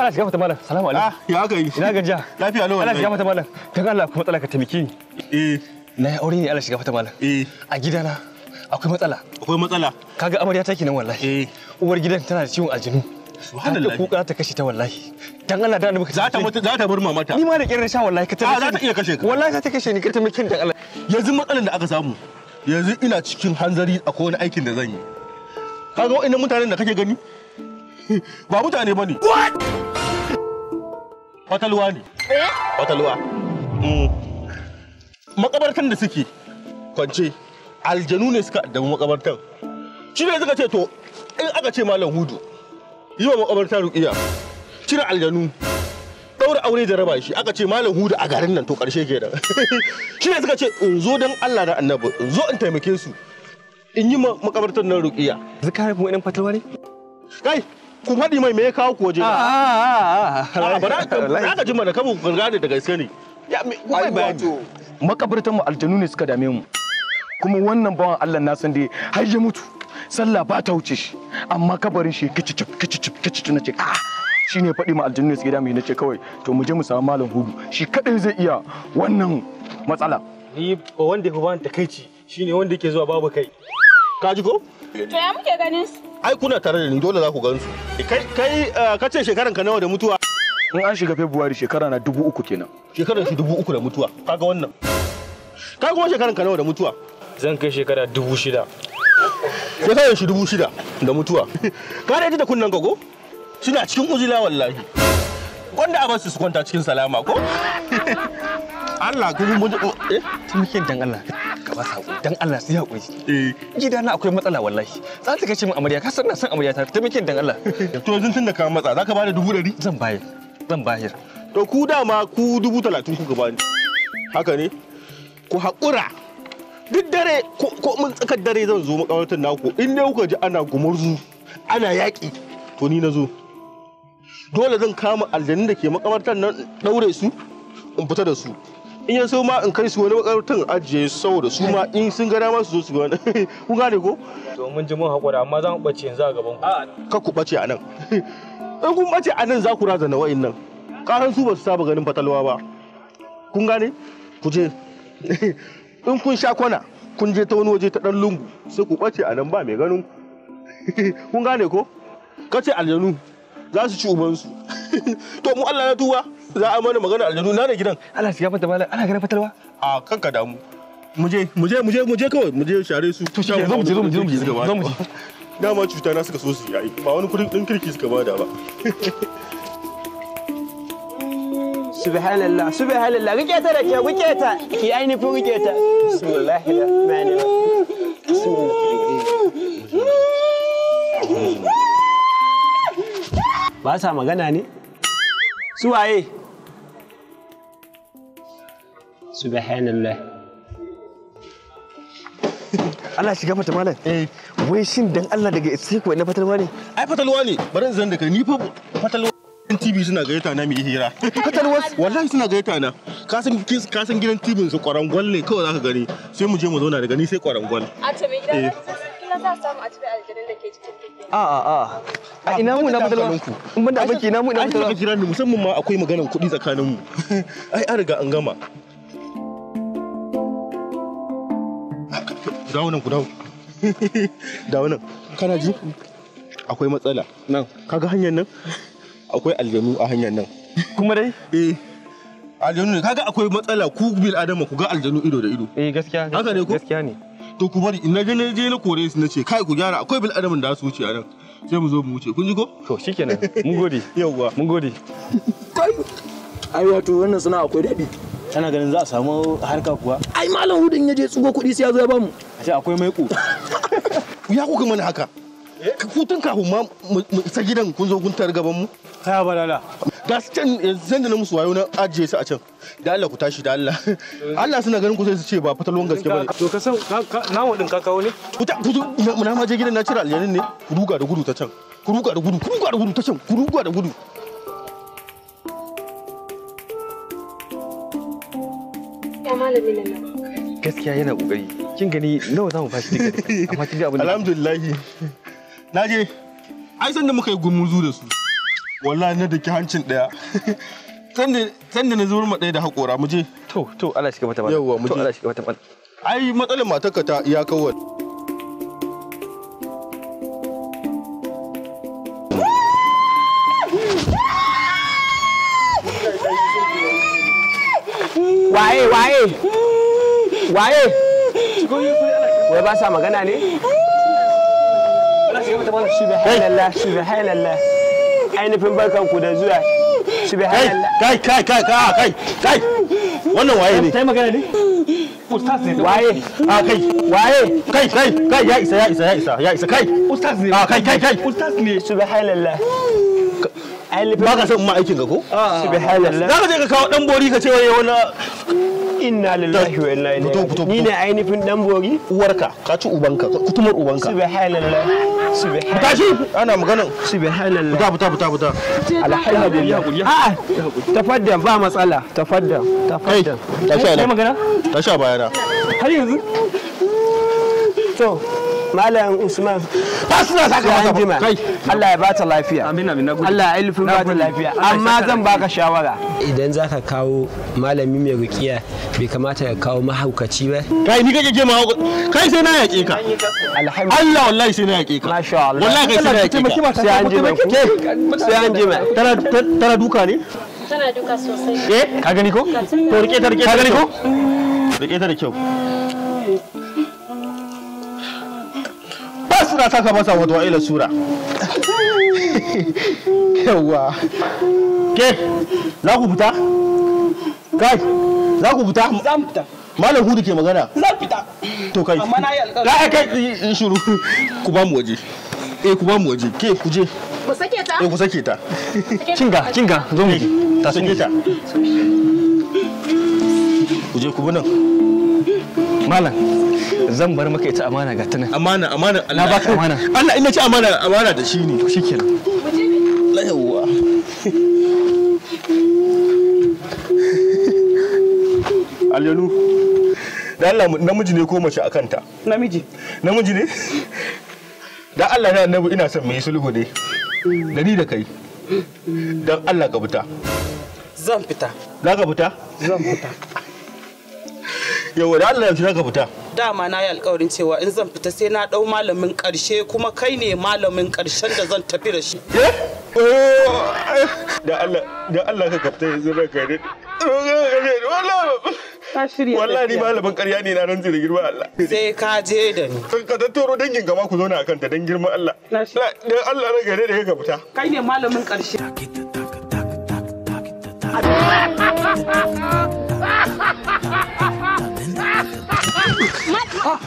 Allah shiga mata malam. Salamu alaikum. Ah, ya aka yi? Ina gajiya. Lafiya lau. Allah shiga mata malam. Dan Allah ku matsala ka taimake ni. Eh. Na yi aure ne Allah shiga mata malam. Eh. A gidana akwai matsala. Akwai matsala. Kaga amarya take nan wallahi. Eh. Uwar gidan tana da ciwon aljinu. Subhanallah. Ta kuka ta kashe ta wallahi. Dan Allah da annabi ka Za ta mutu, za ta bar mamata. Ni ma da kiran sha wallahi ka taimake. Ah, za ta iya kashe ka. Wallahi za ta kashe ni, ka taimake ni dan Allah. Yanzu matsalar da aka samu. Yanzu ina cikin hanzari akwai wani aikin da zan yi. Kaga wa'annan mutanen da kake gani? Ba mutane bane. What? Fatalwa ne. Eh? Fatalwa. Makabartan da suke kwance aljanu ne suka addabi makabartan. Shi ne suka ce to in aka ce Malam Hudu yi wa makabarta ruƙiya, cire aljanu, ɗaura aure da raba shi, aka ce Malam Hudu a garin nan to ƙarshe kenan. Shi ne suka ce in zo don Allah da Annabi, in zo in taimake su, in yi makabartar nan ruƙiya. Yanzu ka haifi wa'annan fatalwa ne? Kai, ku faɗi mai me ya kawo ku waje na? A A ba za ka ji mana kamun ku gane da gaske ne. Ya me ku mai bayani. Makabartan mu aljanu ne suka dame mu. Kuma wannan bawan Allah na san dai har ya mutu sallah ba ta wuce shi, amma kabarin shi kicicip kicicip kicicip. Nace a shine faɗi ma aljanu ne suke dame, nace kawai to mu je mu samu Malam Hudu, shi kadai zai iya wannan matsala. Ni wanda ya fi bani takaici shine wanda yake zuwa babu kai. Ka ji ko? To ya muke ganin su? Ai kuna tare da ni dole za ku gan su. Kai kai ka ce shekaran ka nawa da mutuwa? In an shiga February shekara na 3000 kenan. Shekaran shi 3000 da mutuwa. Kaga wannan. Ka kuma shekaran ka nawa da mutuwa? Zan kai shekara 6000. Shekaran shi 6000 da mutuwa. Ka da da kunnan ka ko? Suna cikin uzila wallahi. Wanda a bar su su kwanta cikin salama ko? Allah ku mun eh Taimake dan Allah. Ka ba sako dan Allah su yi hakuri. Eh. Gidana akwai matsala wallahi. Za ta kashe min amarya, ka san na san amarya ta. Taimake dan Allah. To yanzu tun da ka matsa za ka bada 100,000? Zan bayar. Zan bayar. To ku dama ku 30,000 kuka bani. Haka ne? Ku haƙura. Duk dare ko mun tsakar dare zan zo makabartar naku, in dai kuka ji ana gumurzu ana yaƙi to ni na zo. Dole zan kama aljanun da ke makabartar nan ɗaure su in fita da su. In ya so ma in kai su wani makabartar ajiye su saboda su ma in sun ga dama su zo su ga wani. Kun gane ko? To mun ji mun haƙura amma za mu ɓace yanzu a gaban ku. Kar ku ɓace a nan. In kun ɓace a nan za ku razana wa'innan. Karan su ba su saba ganin fatalwa ba. Kun gane? Ku je. In kun sha kwana, kun je ta wani waje ta ɗan lungu, sai ku ɓace a nan ba mai ganin ku. Kun gane ko? Kace aljanu za su ci ubansu. To mu Allah ya tuba, za a mana magana aljanu na da gidan. Allah shiga mata malam, ana ganin fatalwa? A kanka damu. Mu je, mu je, mu je, mu je kawai, mu je share su. To shi zo mu je, zo mu je, zo mu je, zo mu je. Dama cuta na suka so su yi, ba wani kudin ɗin kirki suka bada ba. Subhanallah, subhanallah, rike ta da kyau, rike ta, ki ainihin rike ta. Bismillahirrahmanirrahim. Bismillah. Ba sa magana ne? Su waye? Subhanallah. Allah shiga mata malam. Wai shin dan Allah daga sai ku na fatalwa ne? Ai fatalwa ne, bari in zan da kai ni fa fatalwa. TV suna gayyata na mu yi hira. Fatalwa wallahi suna gayyata na. Ka san gidan TV su kwarangwal ne kawai zaka gani. Sai mu je mu zauna daga ni sai kwarangwal. A to me gida kila za a samu a cire aljanun da ke cikin TV. A a ina mu na fatalwa. In banda abinki ina mu ina fatalwa. Ai kira ni musamman ma akwai maganar kuɗi tsakanin mu. Ai an riga an gama. Dawo nan ku dawo. Dawo nan. Kana ji? Akwai matsala. Nan. Kaga hanyar nan? Akwai aljanu a hanyar nan. Kuma dai? Eh. Aljanu ne. Kaga akwai matsala ku bil adama ku ga aljanu ido da ido. Eh gaskiya. Haka ne ko? Gaskiya ne. To ku bari in naje je na kore su nace kai ku gyara akwai bil adamin da su wuce a nan. Sai mu zo mu wuce. Kun ji ko? To shikenan. Mun gode. Yawwa. Mun gode. Kai. Ai wato wannan sana'a akwai daɗi. Kana ganin za a samu harka kuwa? Ai Malam Hudu in ya je tsugo kuɗi sai ya zo ya bamu. A ce akwai maiƙo. Ya kuka mana haka? Ku tun kafin ma mu isa gidan kun zo kun tar gaban mu. Kaya balala. Ga su can yanzu da na musu wayo na ajiye su a can. Da Allah ku tashi da Allah. Allah suna ganin ku sai su ce ba fatalwan gaske bane. To ka san namu din ka kawo ne? Ku ta ku na ma je gidan na cire aljanin ne. Ku ruga da gudu ta can. Ku ruga da gudu, ku ruga da gudu ta can, ku ruga da gudu. Ya malamin nan. Gaskiya yana kokari. Kin gani nawa zamu bashi duka duka. Amma kin ga abin Alhamdulillah. Na je, ai san da muka yi gumuzu da su. Wallahi na daki hancin daya. Sanda na zubar ma daya da hakora mu je. To Allah shiga mata malam. Yawwa mu je. To Allah shiga mata malam. Ai matsalar matarka ta ya kawar. Waye waye waye wai ba sa magana ne? Subhanallah subhanallah. Ainihin barkan ku da zuwa. Subhanallah. Kai kai kai kai kai. Wannan waye ne? Tai magana ne? Ustaz ne. Waye? A kai. Waye? Kai kai kai ya isa ya isa ya isa ya isa kai. Ustaz ne. A kai kai kai. Ustaz ne. Subhanallah. Ba ka son ma aikin ka ko? Subhanallah. Za ka je ka kawo dan bori ka ce wai wani inna lillahi wa inna ilaihi raji'un. Ni ne ainihin dan bori? Uwarka, ka ci ubanka, kutumar ubanka. Subhanallah. Subhanallah. Tashi ana maganan. Subhanallah. Fita fita fita fita. Alhamdulillah. A'a, tafaddal ba matsala, tafaddal, tafaddal. Tashi Kai magana? Tashi a bayana. Har yanzu? To, Malam Usman. Ba suna saka masa jima. Kai. Allah ya bata lafiya. Amin amin nagode. Allah ya ilfin bata lafiya. Amma zan baka shawara. Idan zaka kawo malami mai rukiya bai kamata ka kawo mahaukaci ba. Kai ni kake ke mahaukaci. Kai sai na yaƙe ka. Alhamdulillah. Allah wallahi sai na yaƙe ka. Masha Allah. Wallahi kai sai na yaƙe ka. Sai an jima. Sai an jima. Tana tana duka ne? Tana duka sosai. Eh? Ka gani ko? To rike ta rike ta. Ka gani ko? Rike ta da kyau. Suna saka masa wato ila sura. Yawa. Ke, za ku fita? Kai, za ku fita? Za mu fita. Malam Hudu ke magana. Zan fita. To kai. Amma na yi alƙawari. Kai kai in shiru. Ku ba mu waje. Eh ku ba mu waje. Ke ku je. Ku sake ta? Eh ku sake ta. Kinga, kinga, zo mu je. Ta sake ta. Ku je ku bi nan. Malam, zan bar maka ita amana ga tana. Amana, amana Allah. Na baka amana. Allah ina ci amana, amana da shi ne. To shikenan. Yawwa. Aljanu. Da Allah namiji ne ko mace a kanta? Namiji. Namiji ne? Da Allah na annabi ina son mu yi sulhu ne. Da ni da kai. Dan Allah ka fita. Zan fita. Za ka fita? Zan fita. Yawa da Allah yaushe za ka fita? Dama na yi alƙawarin cewa in zan fita sai na ɗau malamin ƙarshe kuma kai ne malamin ƙarshen da zan tafi da shi. Da Allah, da Allah ka kafta yanzu ranka ne. Wallahi ni malamin ƙarya ne na rantsi da girman Allah. Sai ka je da ni. Ka tattaro dangin gama ku zauna a kanta don girman Allah. Dan Allah ranka ne da ka fita. Kai ne malamin ƙarshe.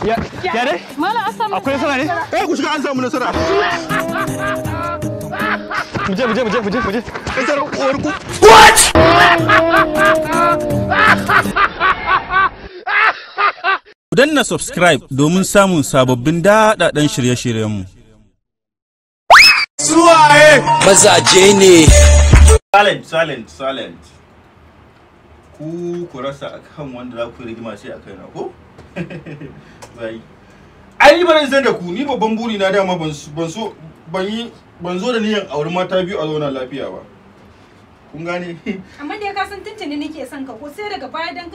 Ya dai? Malam an samu Akwai nasara ne? Eh ku shiga an samu nasara. Mu je mu je mu je mu je mu je. Nasarar uwar ku. What? Ku danna subscribe domin samun sababbin daɗaɗɗen shirye-shiryenmu. Suwaye! Mazaje ne. Silent, silent, silent. Ku rasa akan wanda za ku yi rigima sai a kaina ko? Zai. Ai ni ba zan da ku ni babban buri na dama ban so ban yi ban zo da niyan auri mata biyu a zauna lafiya ba. Kun gane? Amma dai ka san tuntuni nake son ka ko sai daga baya dan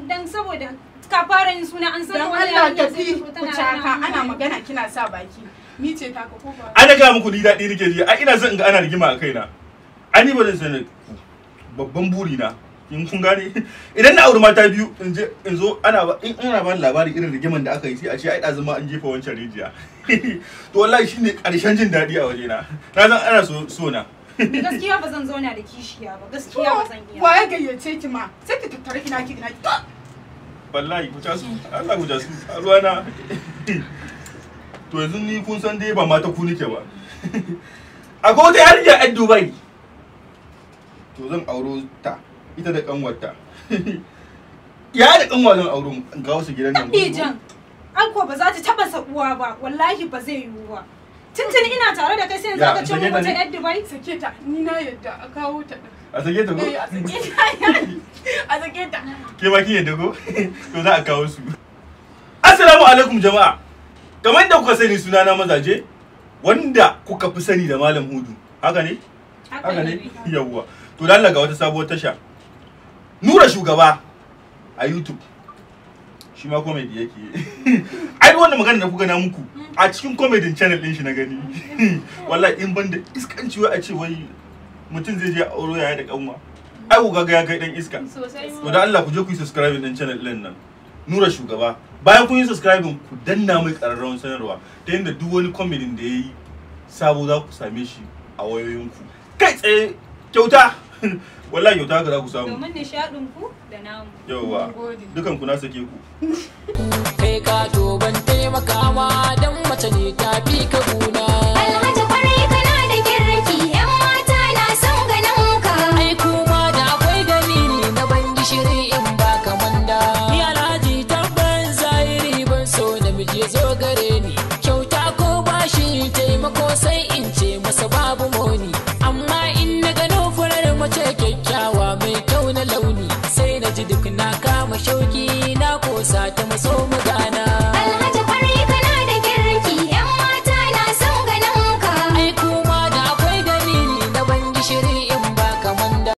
dan saboda ka fara yin suna an san wani Allah tafi ku caka ana magana kina sa baki. Ni ce taka ko ba? Ana ga muku ni dadi nake ji. Ai ina son in ga ana rigima a kaina. Ai ni ba zan san ku babban buri na. In kun gane idan na auri mata biyu in je in zo ana ba in ana ba labari irin rigiman da aka yi sai a ce ai ɗazu ma an jefa wancan rijiya. To wallahi shine ƙarshen jin daɗi a wajena. Na san ana so na. Gaskiya ba zan zauna da kishiya ba, gaskiya ba zan iya. Wa ya gayyace ki ma? Sai ki tattara ina ki ina ki. Wallahi ku tasu, Allah ku tasu, a ruwana. To yanzu ni kun san dai ba mata ku nike ba. Akwai wata yarinya a Dubai. To zan auro ta, ita da kanwarta. Ya da kanwa zan auro in kawo su gidan nan. Dijan, an ko ba za ta taba sabuwa ba, wallahi ba zai yiwu ba. Tuntuni ina tare da kai sai yanzu aka ce mun wata yar Dubai. Sake ta, ni na yadda a kawo ta. A sake ta ko? Eh, a sake ta. A sake ta. Ke ma kin yadda ko? To za a kawo su. Assalamu alaikum jama'a. Kamar da kuka sani sunana Mazaje, wanda kuka fi sani da Malam Hudu. Haka ne? Haka ne? Yawwa. To dan Allah ga wata sabuwar tasha. Nura Shugaba a YouTube. Shi ma comedy yake. Ai wannan magana da kuka na muku a cikin comedy channel din shi na gani. Wallahi in ban da iskanci wai a ce wai mutum zai je auro yaya da kanwa. Ai ku ga ya kai dan iska. To da Allah ku je ku yi subscribe din channel din nan. Nura Shugaba. Bayan kun yi subscribing ku danna mai ƙararrawar sanarwa ta yadda duk wani comedy da yayi sabo za ku same shi a wayoyinku. Kai tsaye kyauta. Wallahi kyauta haka za ku samu. Domin nishaɗin ku da namu. Yauwa. Dukan ku na sake ku. Kai ka to ban taimaka ma dan mace ne ta fi ka guna. Alhaji kwarai kana da kirki, 'yan mata na son ganin ka. Ai kuma da akwai dalili na ban gishiri in baka manda. Ni Alhaji tabban zahiri ban so namiji ya zo gare ni. Kyauta ko bashi taimako sai in ce masa babu moni. Amma in na gano farar mace kyakkyawa mai kyau na launi, sai na ji duk na kama shauki na kosa ta maso magana.